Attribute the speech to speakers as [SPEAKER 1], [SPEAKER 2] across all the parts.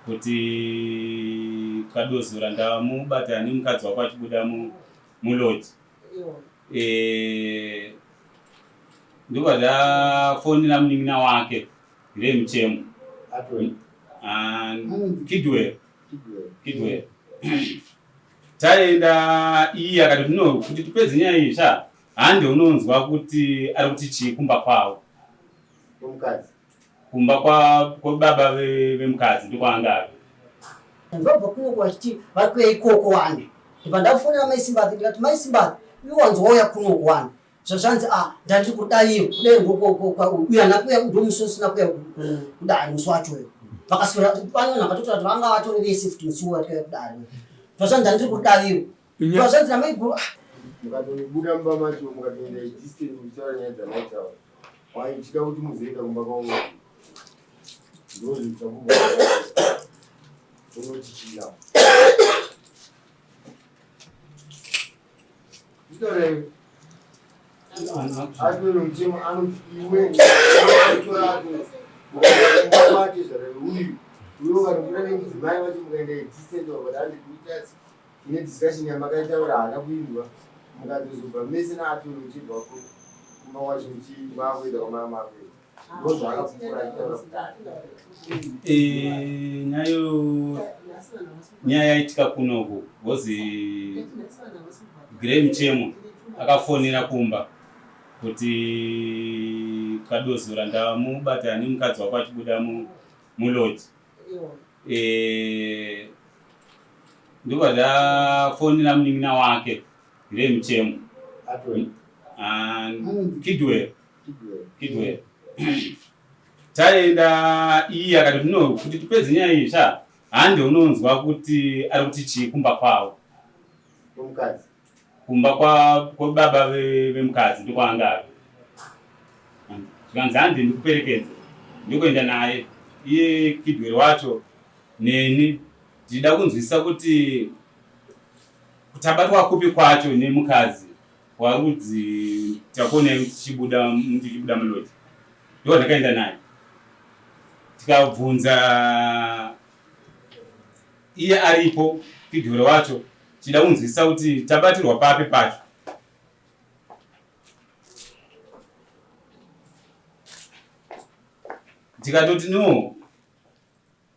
[SPEAKER 1] Kuti Kadozora ndamubata nemukadzi wako achibuda mulodge. Eh, ndobva ndafonera munin'ina wake remuchemo Kidwell. Kidwell. Taenda iye akati no kuti tipedze nyaya iyi sha hande unonzwa kuti ari kuti chii kumba kwavo.
[SPEAKER 2] Kumukadzi.
[SPEAKER 1] Kumba kwa kwababa vemukadzi ndokwaanga ari.
[SPEAKER 3] Ndobva kuno vachiti vari kuya ikoko wani. Ndobva ndafonera mai Simbathi ndikati mai Simbathi iwe wanzi wauya kuno wani. Zvazvanzi ah ndandiri kudai kudai uyu haana kuuya ndomusi usina kuuya kudare musi wacho uyo. Vakaswera vane vanhu vakatotaura kuti vanga vatori vese futi musi uyo vatikauya kudare. Zvazvanzi ndandiri kudai Zvazvanzi namaiguru ah.
[SPEAKER 2] Mukatobuda mumba macho mukatoenda distance muchitaura nyaya dzamaitaura. Waichida kuti muzoenda kumba kwavo. Ndozvitakuba. Unotichira. Zvitaura Atwero mutemo anoti iwe tora atwero. Mukaenda kwake zvara uyu. Uyu ukatobuda nemudzimai wacho mukaenda distance or what 100 meters ine discussion yamakaitaura haana kuinzwa mukatozobva mese naatwero muchibva kumba kwacho muchimakuenda kwamamakuenda.
[SPEAKER 1] Eh, nayo nyaya yaitika kunoku bhozi Grey Mchemo akafonera kumba kuti Kadozora ndamubata nemukadzi wako achibuda mulodge. Eh, ndobva ndafonera munin'ina wake Grey Mchemo Kidwell Kidwell. Taenda iye akati no kuti tipedze nyaya iyi sha hande unonzwa kuti ari kuti chii kumba kwavo.
[SPEAKER 2] Kumukadzi.
[SPEAKER 1] Kumba kwa kwababa vemukadzi ndokwaanga ari. Zvikanzi hande ndikuperekedze ndokuenda naye iye Kidwell wacho neni ndichida kunzwisisa kuti kutabatwa kupi kwacho nemukadzi warudzi takuonai tichibuda tichibuda mulodge ndo ndakaenda naye tikabvunza iye aripo kidhore wacho tichida kunzwisisa kuti tabatirwa papi pacho. Tikatoti no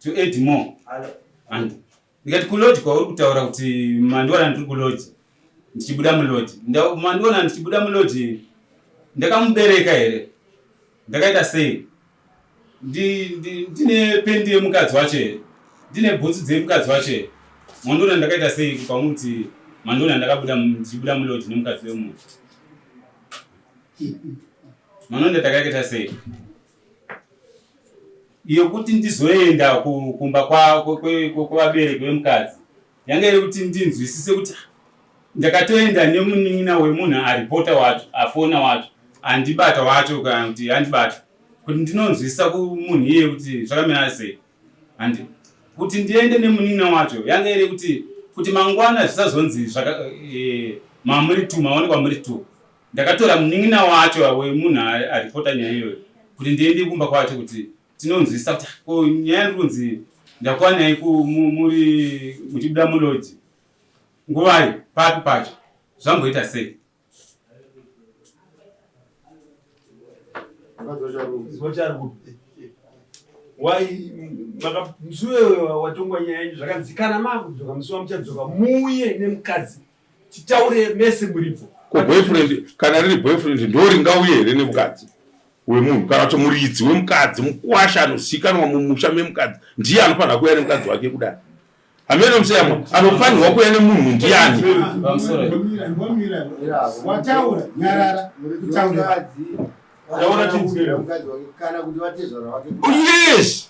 [SPEAKER 1] to add more and ndikati kulodge kwauri kutaura kuti mandiwana ndiri kulodge ndichibuda mulodge mandiona ndichibuda mulodge ndakamubereka here ndakaita sei ndine pendi yemukadzi wacho here ndine bhutsu dzemukadzi wacho here mandiona ndakaita sei kwamuri kuti mandiona ndakabuda ndichibuda mulodge nemukadzi wemunhu manonda ndakaita sei Yekuti ndizoenda kumba kwevabereki vemukadzi yanga iri kuti ndinzwisise kuti ndakatoenda nemunin'ina wemunhu aripota wacho afona wacho andibata wacho kana kuti andibata kuti ndinonzwisisa kumunhu iye kuti zvakamira sei handi kuti ndiende nemunin'ina wacho yanga iri kuti kuti mangwana zvisazonzi zvaka e, mamuri two maonekwa muri two Ndakatora munin'ina wacho wemunhu aripota nyaya iyoyo kuti ndiende kumba kwacho kuti tinonzwisisa kuti ko nyaya ndiri kunzi ndakwanai muri muchibuda muloji nguvai papi pacho zvamboita sei?
[SPEAKER 4] Why musi uyoyo watongwa nyaya yenyu zvakanzi kana makudzoka musi wamuchadzoka muuye nemukadzi titaure mese muripo.
[SPEAKER 5] Ko boyfriend kana riri boyfriend ndoringauye here nemukadzi wemunhu kana kuti muridzi wemukadzi mukwasha anozikanwa mumusha memukadzi ndiye anofanira kuuya nemukadzi wake kudai hameno museyamwa anofanirwa kuuya nemunhu ndiyani
[SPEAKER 6] wataura nyarara kutaura
[SPEAKER 5] Yes,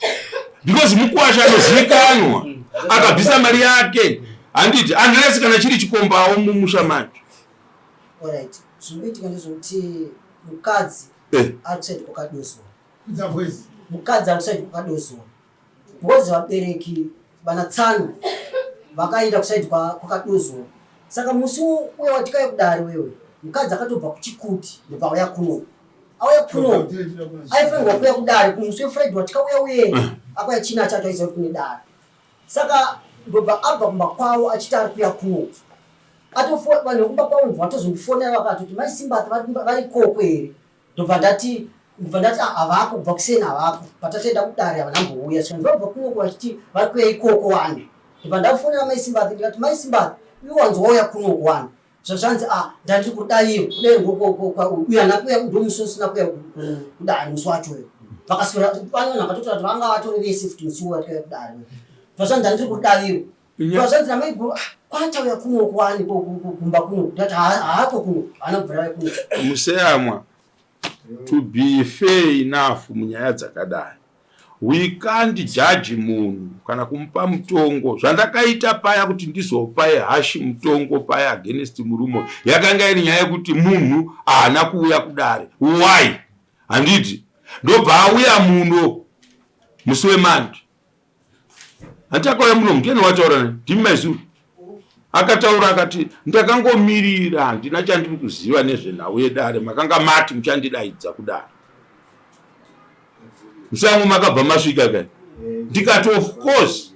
[SPEAKER 5] because mukwasha anozivikanwa akabvisa mari yake handiti unless kana chiri chikombawo mumusha macho.
[SPEAKER 3] Alright, zvinoitika ndezvekuti mukadzi eh. ari kusaidi kwakadozwa, mukadzi ari kusaidi kwakadozwa because vabereki vana tsano vakaenda kusaidi kwakadozwa saka musi uya watikauya kudare wewe mukadzi akatobva kuchikuti ndobva auya kuno auya kuno aifanirwa kuuya kudare kumusi wefriday watikauya uye eh. akauya china chacho aiziva kuti kune dare. Saka ndobva abva kumba kwavo achiti ari kuya kuno. Atofo vanhu vekumba kwavo ndobva vatozondifonera vakatoti mai Simba vari ikoko here? Ndobva ndati ndobva ndati ah, havako kubva kuseni havako. Patatoenda kudare havana mbouya. Saka ndobva kunoko vachiti vari kuya ikoko wani. Ndobva ndafonera mai Simba ndikati mai Simba iwe wanzi wauya kunoko wani. Zvazvanzi ah ndandiri kudaiyo kudai uyu haana kuuya ndomusi usina kuuya kudare musi wacho uyo. Vakaswera pane vanhu vakatotaura kuti vanga vatori vese futi musi uwo vatikauya kudare. Zvazvanzi ndandiri kudaiyo. Zvazvanzi namaiguru ah kwatauya kuno kwani kumba kuno ndati haako kuno haana kubvira vauya kuno.
[SPEAKER 5] Museyamwa to be fair enough munyaya dzakadai we can't judge munhu kana kumupa mutongo zvandakaita paya kuti ndizopa hashi mutongo paya against murume yakanga iri nyaya yekuti munhu haana kuuya kudare why handiti ndobva auya muno musi wemandi Hanti akauya muno ndiani wataura naye? Ndimi maizuru. Akataura akati ndakangomirira handina chandiri kuziva nezvenhau yedare makanga mati muchandidaidza kudare. Musango makabva masvika kai. Ndikati of course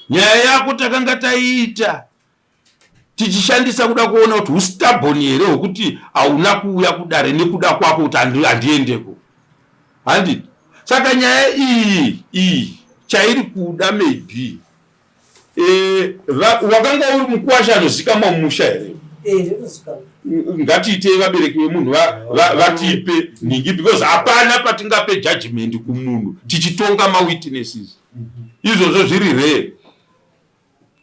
[SPEAKER 5] nyaya yako takanga taiita tichishandisa kuda kuona kuti ustabon here hwekuti hauna kuuya kudare nekuda kwako kuti handiendeko handiti saka nyaya iyi iyi chairi kuda maybe e, wakanga uri mukwasha anozikamwa mumusha here
[SPEAKER 3] eh,
[SPEAKER 5] ngatiitei vabereki vemunhu vatipe nhingi because hapana patingape judgment kumunhu tichitonga mawitnesses izvozvo zviri rare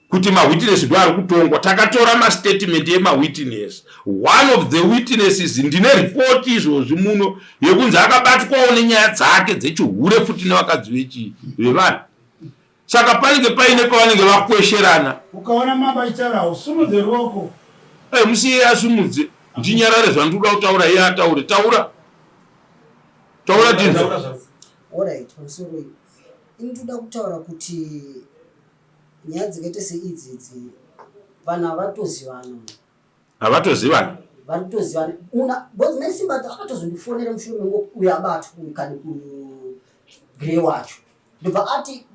[SPEAKER 5] kuti mawitness ndo ari kutongwa takatora mastatement emawitness one of the witnesses ndine report izvozvi muno yekunzi akabatwawo nenyaya dzake dzechihure futi nevakadzi vechii vevanhu saka panenge paine pavanenge vakwesherana
[SPEAKER 6] ukaona mambo achitaura usumudze ruoko
[SPEAKER 5] hey, musiye asumudze ndinyarare zvandikuda kutaura iye ataure taura taura tinzwa
[SPEAKER 3] Alright, pamusoro iyi ini ndoda kutaura kuti nyaya dzakaita seidzi idzi vanhu havatozivana
[SPEAKER 5] havatozivana
[SPEAKER 3] vari kutozivana una because mai simba akatozondifonera mushure mengo uyo abatwa uyu kani uyu grey wacho ndobva ati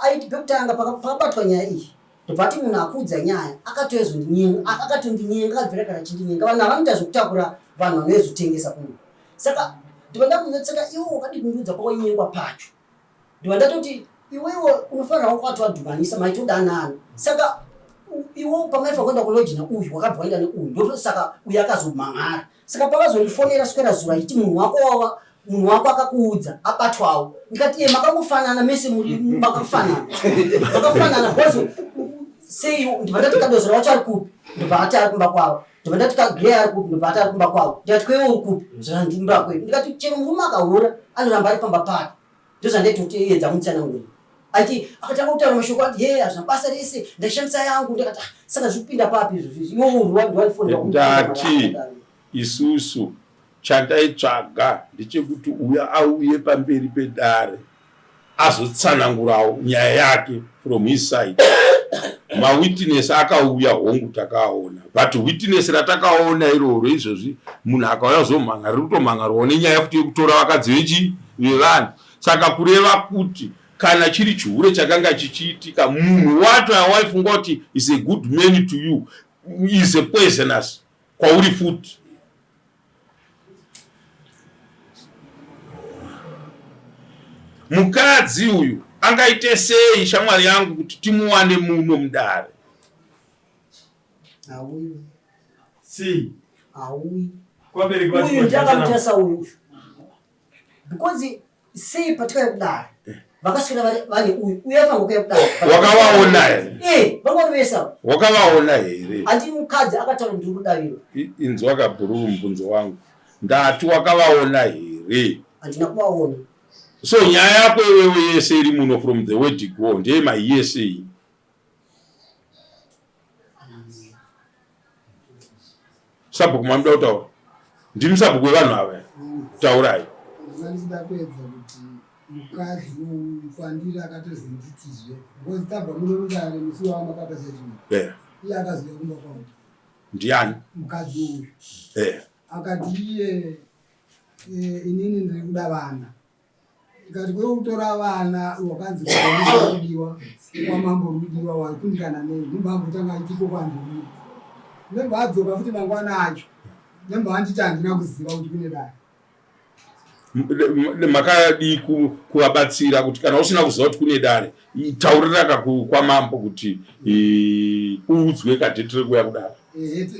[SPEAKER 3] aiti pekutanga pakabatwa nyaya iyi ndobva ati munhu akuudza nyaya akatoezondinyenga akatondinyenga akabvira kana achindinyenga vanhu havanoita zvekutakura vanhu vanoezotengesa kuno saka ndobva ndakunza saka iwe wakadii kundiudza kwawanyengwa pacho Ndobva ndatoti iwewe unofanira wako watoadhumanisa maitodanana saka iwe pamaifa kuenda kuloji neuyu wakabva waenda neuyu ndo saka uyu akazomhan'ara saka pakazondifonera swera zuro achiti munhu wako wava munhu wako akakuudza abatwawo ndikati iye makangofanana mese muri makafanana makafanana because sei ndibva ndati kadozora wacho ari kupi ndobva ati ari kumba kwavo ndobva ndati kagrey ari kupi ndobva ati ari kumba kwavo ndikati kwewe uri kupi zvanzi kumba kwedu ndikati chero murume akahura anoramba ari pamba pake Ndozvandaitoteedza mutsananguri. Aiti akatanga kutaura mashoko ati yee hazvina basa rese ndaishandisa yangu ndakati ah, saka zviri kupinda papi izvo izvi iwe uri wandifonera
[SPEAKER 5] Ndati isusu chandaitsvaga ndechekuti uya auye pamberi pedare azotsanangurawo nyaya yake from his side. Mawitness akauya hongu takaaona but witness ratakaona iroro izvozvi munhu akauya kuzomhan'ara riri kutomhan'arwawo nenyaya futi yekutora vakadzi vechi vevanhu saka kureva kuti kana chiri chihure chakanga chichiitika munhu wacho awaifunga kuti is a good man to you is a poisonous kwauri futi mukadzi uyu angaite sei shamwari yangu kuti timuwane muno mudare
[SPEAKER 3] Hauyi.
[SPEAKER 4] Sei?
[SPEAKER 3] Hauyi.
[SPEAKER 4] Kwabereki vacho
[SPEAKER 3] Uyu ndiye akamutasa uyu. Because sei patikauya kudare vakaswera vari vane uyu uyu aifanirwa kuuya kudare.
[SPEAKER 5] Wakavaona here?
[SPEAKER 3] Eh, vanga vari vese ava.
[SPEAKER 5] Wakavaona here?
[SPEAKER 3] Andi mukadzi akataura ndiri kudavirwa.
[SPEAKER 5] Inzwa kabhururu mubvunzo wangu. Ndati wakavaona here?
[SPEAKER 3] Handina kuvaona.
[SPEAKER 5] So nyaya yako iwewe yese iri muno from the word go ndeye maiyese Sabhuku mamuda kutaura ndimi sabhuku wevanhu ava taurai.
[SPEAKER 2] Ndinoda kuedza kuti mukadzi uyu kwandiri akatozonditizve because tabva muno mudare musi wamakapa judgment
[SPEAKER 5] Yeah.
[SPEAKER 2] iye akazouya kumba kwangu
[SPEAKER 5] Ndiani?
[SPEAKER 2] mukadzi uyu
[SPEAKER 5] Yeah.
[SPEAKER 2] akati iye eh, inini ndiri kuda vana Ndikati kwekutora vana wakanzi kudiwa
[SPEAKER 7] Kwamambo Rudiwa waikundikana nei ndobva ambotanga aiti ikoko handiuyi. Ndobva adzoka futi mangwana acho ndobva anditi handina kuziva kuti kune dare.
[SPEAKER 5] Makadii kuvabatsira kuti kana usina kuziva kuti kune dare tauriraka kwamambo kuti uudzwe kadheti rekuuya kudare.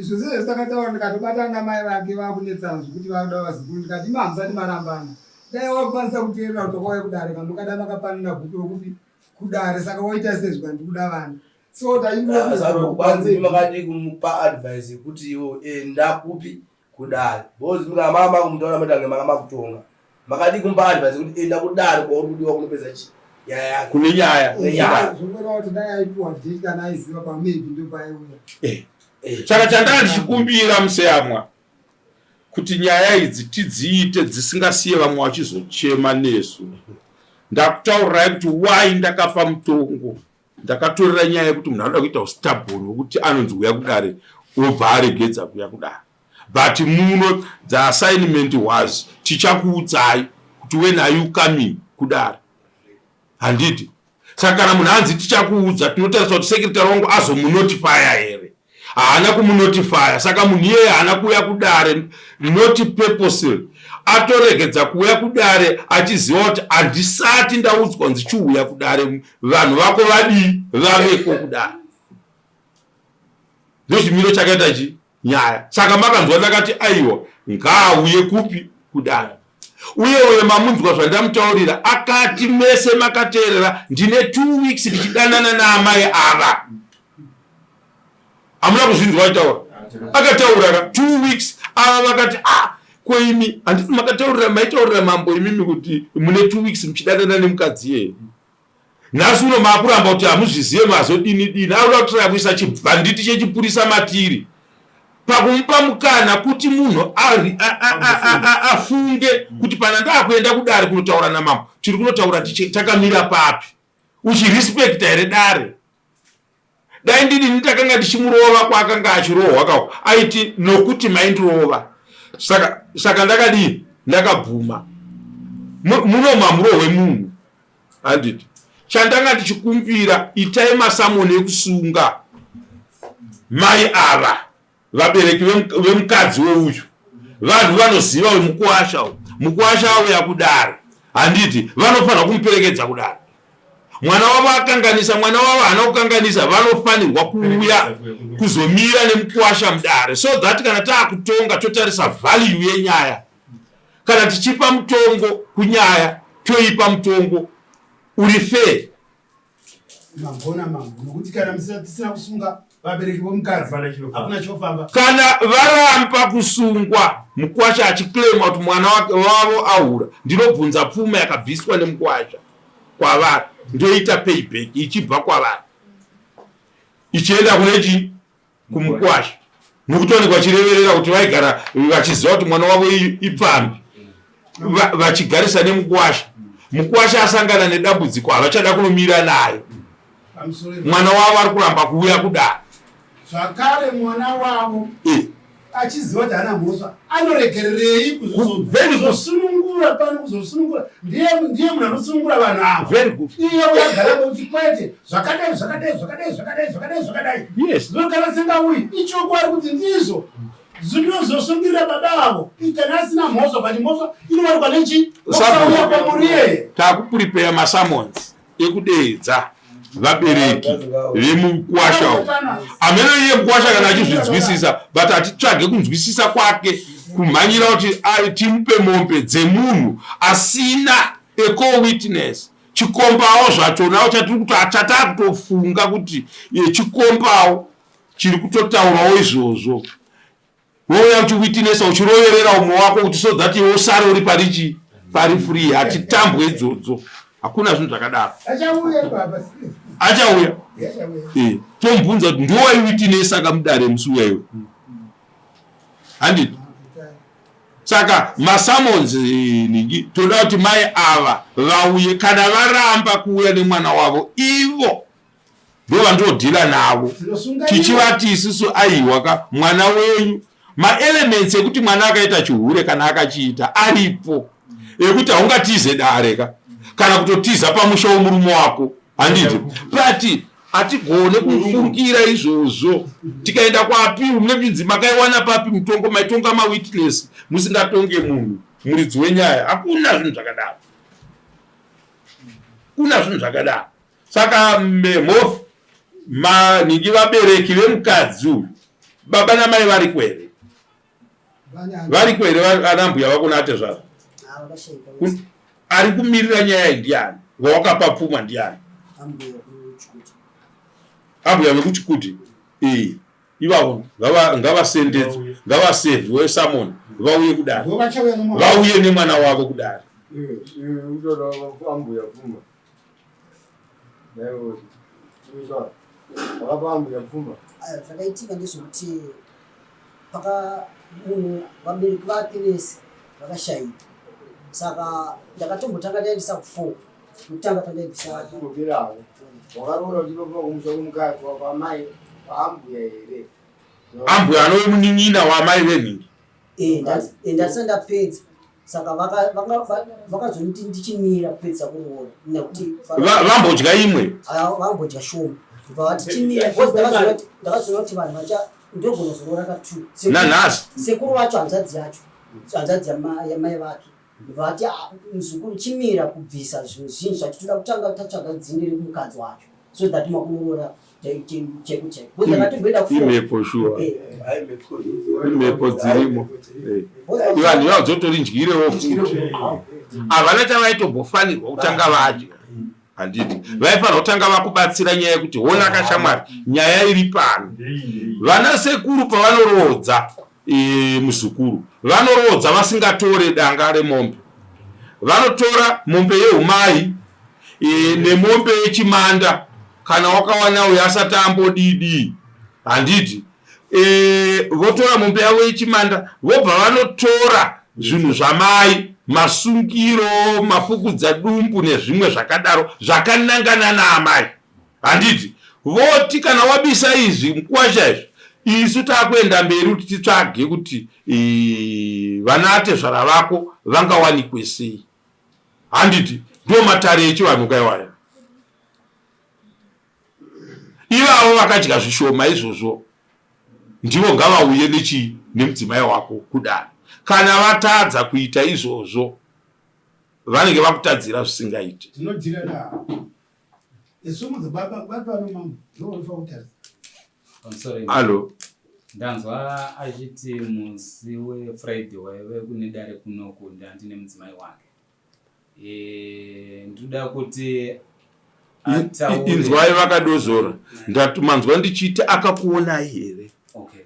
[SPEAKER 7] Zvose izvo takataura ndikatobatana namai vake vakunetsana zvekuti vakuda vazukuru ndikati imi hamusati marambana dai wakukwanisa kuteerera kuti wakauya kudare kamukada makapanana guku rokupi kudare saka waita sei zvikanzi ndikuda vana so
[SPEAKER 2] taingokubanze makadii kumupa advice yekuti iwo enda kupi kudare because mukama mama kumutaura matange manga makutonga makadii kumupa advice yekuti enda kudare kwauri kudiwa kunopedza chi nyaya yako
[SPEAKER 5] kune nyaya
[SPEAKER 2] Kune nyaya.
[SPEAKER 7] Zvongoreva kuti dai aipiwa date kana aiziva pamaybe ndopaiuya.
[SPEAKER 5] Saka chandanga ndichikumbira museyamwa kuti nyaya idzi tidziite dzisingasiye vamwe vachizochema nesu. Ndakutaurirai kuti why ndakapa mutongo. Ndakatorera nyaya yekuti munhu anoda kuita stubborn wekuti anonzi uya kudare obva aregedza kuya kudare. But muno the assignment was tichakuudzai kuti when are you coming kudare. Handiti? Saka kana munhu anzi tichakuudza tinotarisa kuti secretary wangu azomunotifaya here. Haana kumunotifaya. Saka munhu iyeye haana kuuya kudare not purposely. Atoregedza kuuya kudare achiziva kuti handisati ndaudzwa kunzi chiuya kudare vanhu vako vadii vaveko kudare. Ndochimiro chakaita chi nyaya. Saka makanzwa ndakati aiwa ngaauye kupi kudare. Uye uye mamunzwa zvandamutaurira akati mese makateerera ndine 2 weeks ndichidanana naamai ava. Hamuna kuzvinzwa aitaura? Akataura ka 2 weeks ava vakati ah ko imi handiti makataurira maitaurira mambo imimi kuti mune 2 weeks muchidanana nemukadzi iyeye. Nhasi uno maakuramba kuti hamuzvizive mazodini dini akuda kutraya kuisa chibhanditi chechipurisa matiri pakumupa mukana kuti munhu afunge kuti pana ndaakuenda kudare kunotaura namambo tiri kunotaura takamira papi uchirespekta here dare Dai ndidini ndakanga ndichimurova kwaakanga achirohwa kako aiti nokuti maindirova saka saka ndakadii ndakabvuma muno mamurohwe munhu handiti chandanga ndichikumbira itai masamoni ekusunga mai ava Vabereki vemukadzi weuyu vanhu vanoziva wemukuwasha uyu. Mukuwasha auya kudare handiti vanofanirwa kumuperekedza kudare. Mwana wavo akanganisa, mwana wavo haana kukanganisa, vanofanirwa kuuya kuzomira nemukuwasha mudare so that kana taakutonga totarisa value yenyaya. Kana tichipa mutongo kunyaya toipa mutongo uri fair.
[SPEAKER 6] Magona mambo nokuti kana tisina kusunga vabereki vomukadzi hakuna chofamba.
[SPEAKER 5] Kana varamba kusungwa mukwasha achiclaima kuti mwana wavo ahura, ndinobvunza pfuma yakabviswa nemukwasha kwavari ndoita payback ichibva kwavari ichienda kune chii kumukwasha nokuti vanenge vachireverera kuti vaigara vachiziva kuti mwana wavo ipfambi vachigarisa nemukwasha mukwasha asangana nedambudziko havachada kunomira naye mwana wavo ari kuramba kuuya kudare
[SPEAKER 6] zvakare mwana wavo eh. achiziva kuti haana mhosva anoregererei kuzosunungura pano kuzosunungura ndiye ndiye munhu anosunungura vanhu ava iye uyagara kuti kwete zvakadai zvakadai zvakadai zvakadai zvakadai zvakadai
[SPEAKER 5] yes
[SPEAKER 6] zvinogara singauyi ichokwadi kuti ndizvo zvinozosungirira baba avo kana asina mhosva but mhosva inowanikwa nechi osauya kwamuri iyeye
[SPEAKER 5] takupuripeya masamons ekudeedza vabereki vemukwasha uyu amene iye mukwasha kana achizvinzwisisa but hatitsvage kunzwisisa kwake kumhanyira kuti timupe mombe dzemunhu asina ecowitness chikombawo zvachonawo chatiri kuti chatakutofunga kuti chikombawo chiri kutotaurawo izvozvo wouya uchiwitinesa uchiroverera umwe wako kuti so that iwe usare uri pari chii pari free hatitambwe idzodzo hakuna zvinhu zvakadaro achauya eh, tomubvunza kuti ndiwo waiwitinesa kamudare musi uya iwe handiti saka masamons eh, ningi toda kuti mai ava vauye kana varamba kuuya nemwana wavo ivo ndovandodhila navo tichivati isusu aiwa ka mwana wenyu maelements ekuti mwana akaita chihure kana akachiita aripo ekuti haungatize dare ka kana kutotiza pamusha wemurume wako. Handiti? But hatigone kufungira izvozvo. Tikaenda kuapiru mune kuchinzi makaiwana papi mutongo, maitonga mawitness musingatonge munhu muridzi wenyaya. Hakuna zvinhu zvakadaro. Kuna zvinhu zvakadaro. Saka mhofu manhingi vabereki vemukadzi uyu baba namai variko here? Variko here ana mbuya vako naatezvara? Ari kumirira nyaya iyi ndiani? Wawakapa pfuma ndiani? Ambuya vekuchikuti. Eh, ivavo ngavasendedzwe, ngavasevhiwe summon vauye kudare. Vauye nemwana wavo kudare.
[SPEAKER 2] Ambuya pfuma.
[SPEAKER 3] Zvakaitika ndezvekuti paka munhu vabereki vake vese vakashaika saka ndakatombotanga ndaendesa kufour kutanga tandaibvisa
[SPEAKER 2] Achingoperawo wakaroora uchipa kumusha kwemukadzi kwamai kwaambuya here?
[SPEAKER 5] Ambuya anove munin'ina wamai venhingi.
[SPEAKER 3] Eh, eh, ndasati ndapedza saka vakazonditi ndichimira kupedza kuroora nekuti
[SPEAKER 5] vambodya imwe
[SPEAKER 3] vambodya shoma vati chimira ndakazoona kuti vanhu vacha ndogona zoroora ka two
[SPEAKER 5] nanhasi
[SPEAKER 3] sekuru vacho hanzvadzi yacho hanzvadzi yamai vake vati ah, muzukuru chimira kubvisa zvinhu zvinhu zvacho toda kutanga tatsvaga dzinde rekumukadzi wacho so that makunoroora cheko cheko
[SPEAKER 5] imhepo shuwa eh. imhepo dzirimo eh. vanhu ivavo dzotori ndyirewo futi havana chavaitombofanirwa kutanga vadya handiti vaifanira kutanga vakubatsira nyaya yekuti hona kashamwari nyaya iri pano vana sekuru pavanoroodza e, muzukuru vanoroodza vasingatore danga remombe vanotora mombe yeumai e, nemombe yechimanda kana wakawana uyo asati ambodidii handiti e, votora mombe yavo yechimanda vobva vanotora zvinhu zvamai masungiro mafukudza dumbu nezvimwe zvakadaro zvakanangana naamai handiti voti kana wabisa izvi mukuwasha izvi isu takuenda mberi kuti titsvage kuti vana atezvara vako vangawanikwe sei handiti ndo matare echivanhu kaiwaya ivavo vakadya zvishoma izvozvo ndivo ngavauye nechii nemudzimai wako kudare kana vatadza kuita izvozvo vanenge vakutadzira zvisingaiti
[SPEAKER 1] Alo. Ndanzwa achiti musi weFriday waive kune dare kunoku ndandine mudzimai wake. E, ndoda kuti
[SPEAKER 5] ataure. Inzwai vakadozora. Ndati manzwa ndichiti akakuonai here?
[SPEAKER 1] Okay.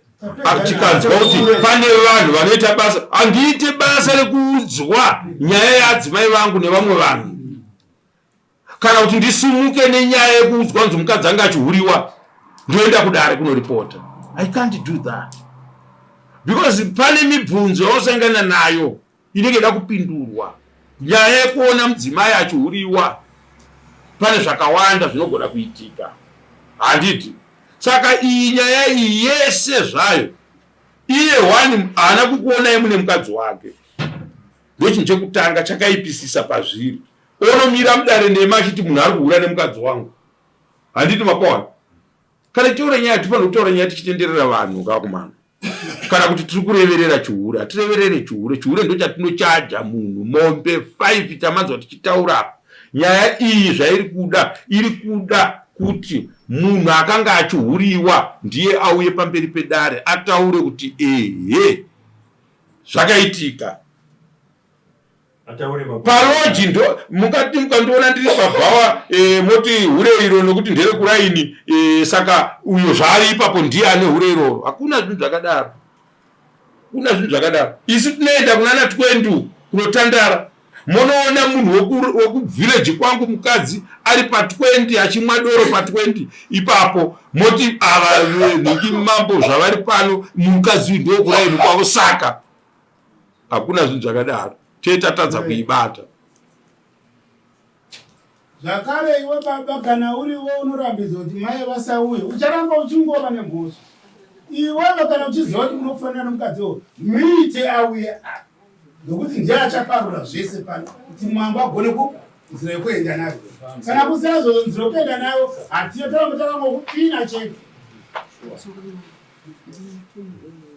[SPEAKER 5] Tikanzwa kuti pane vanhu vanoita basa. Handiite basa rekuudzwa nyaya yeadzimai vangu nevamwe vanhu. Kana kuti ndisumuke nenyaya yekuudzwa kunzi mukadzi anga achihuriwa ndoenda kudare kunoripota. I can't do that because pane mibvunzo yausangana nayo inenge ida kupindurwa. Nyaya yekuona mudzimai achihuriwa pane zvakawanda zvinogona kuitika, handiti? Saka iyi nyaya iyi yese zvayo, iye one haana kukuonai mune mukadzi wake, ndochinhu chekutanga chakaipisisa pazviri. Onomira mudare nema achiti munhu ari kuhura nemukadzi wangu, handiti mapaona? Kana tichitaura nyaya hatifaniri kutaura nyaya tichitenderera vanhu kakumana kana kuti tiri kureverera chihure. Hatireverere chihure, chihure ndochatinochaja munhu mombe 5 chamanzwa tichitaura apa. Nyaya iyi zvairi kuda, iri kuda kuti munhu akanga achihuriwa ndiye auye pamberi pedare ataure kuti ehe zvakaitika. Paloji ndo mukati mukandiona ndiri pabhawa e, moti hure iro nokuti nderekuraini e, saka uyo zvaari ipapo ndiye ane hure iroro. Hakuna zvinhu zvakadaro, hakuna zvinhu zvakadaro. Isu tinoenda kunana 20 kunotandara, monoona munhu wekuvillage kwangu mukadzi ari pa 20 achimwa doro pa 20 ipapo moti ava nhingi mambo zvavari pano mukadzi uyu ndokuraini kwavo saka Hakuna zvinhu zvakadaro. Tee tatadza kuibata.
[SPEAKER 6] Zvakare iwe baba kana uriwe unorambidza kuti mai vasauye ucharamba uchingova nemhosva. Iwewe kana uchiziva kuti unofanira nomukadzi uyu muite auye apa nokuti ndiye achaparura zvese pano kuti mambo agone ku. Nzira yekuenda nayo. Kana kusina zvo nzira yekuenda nayo, hatiyo toramba takangokupina chete.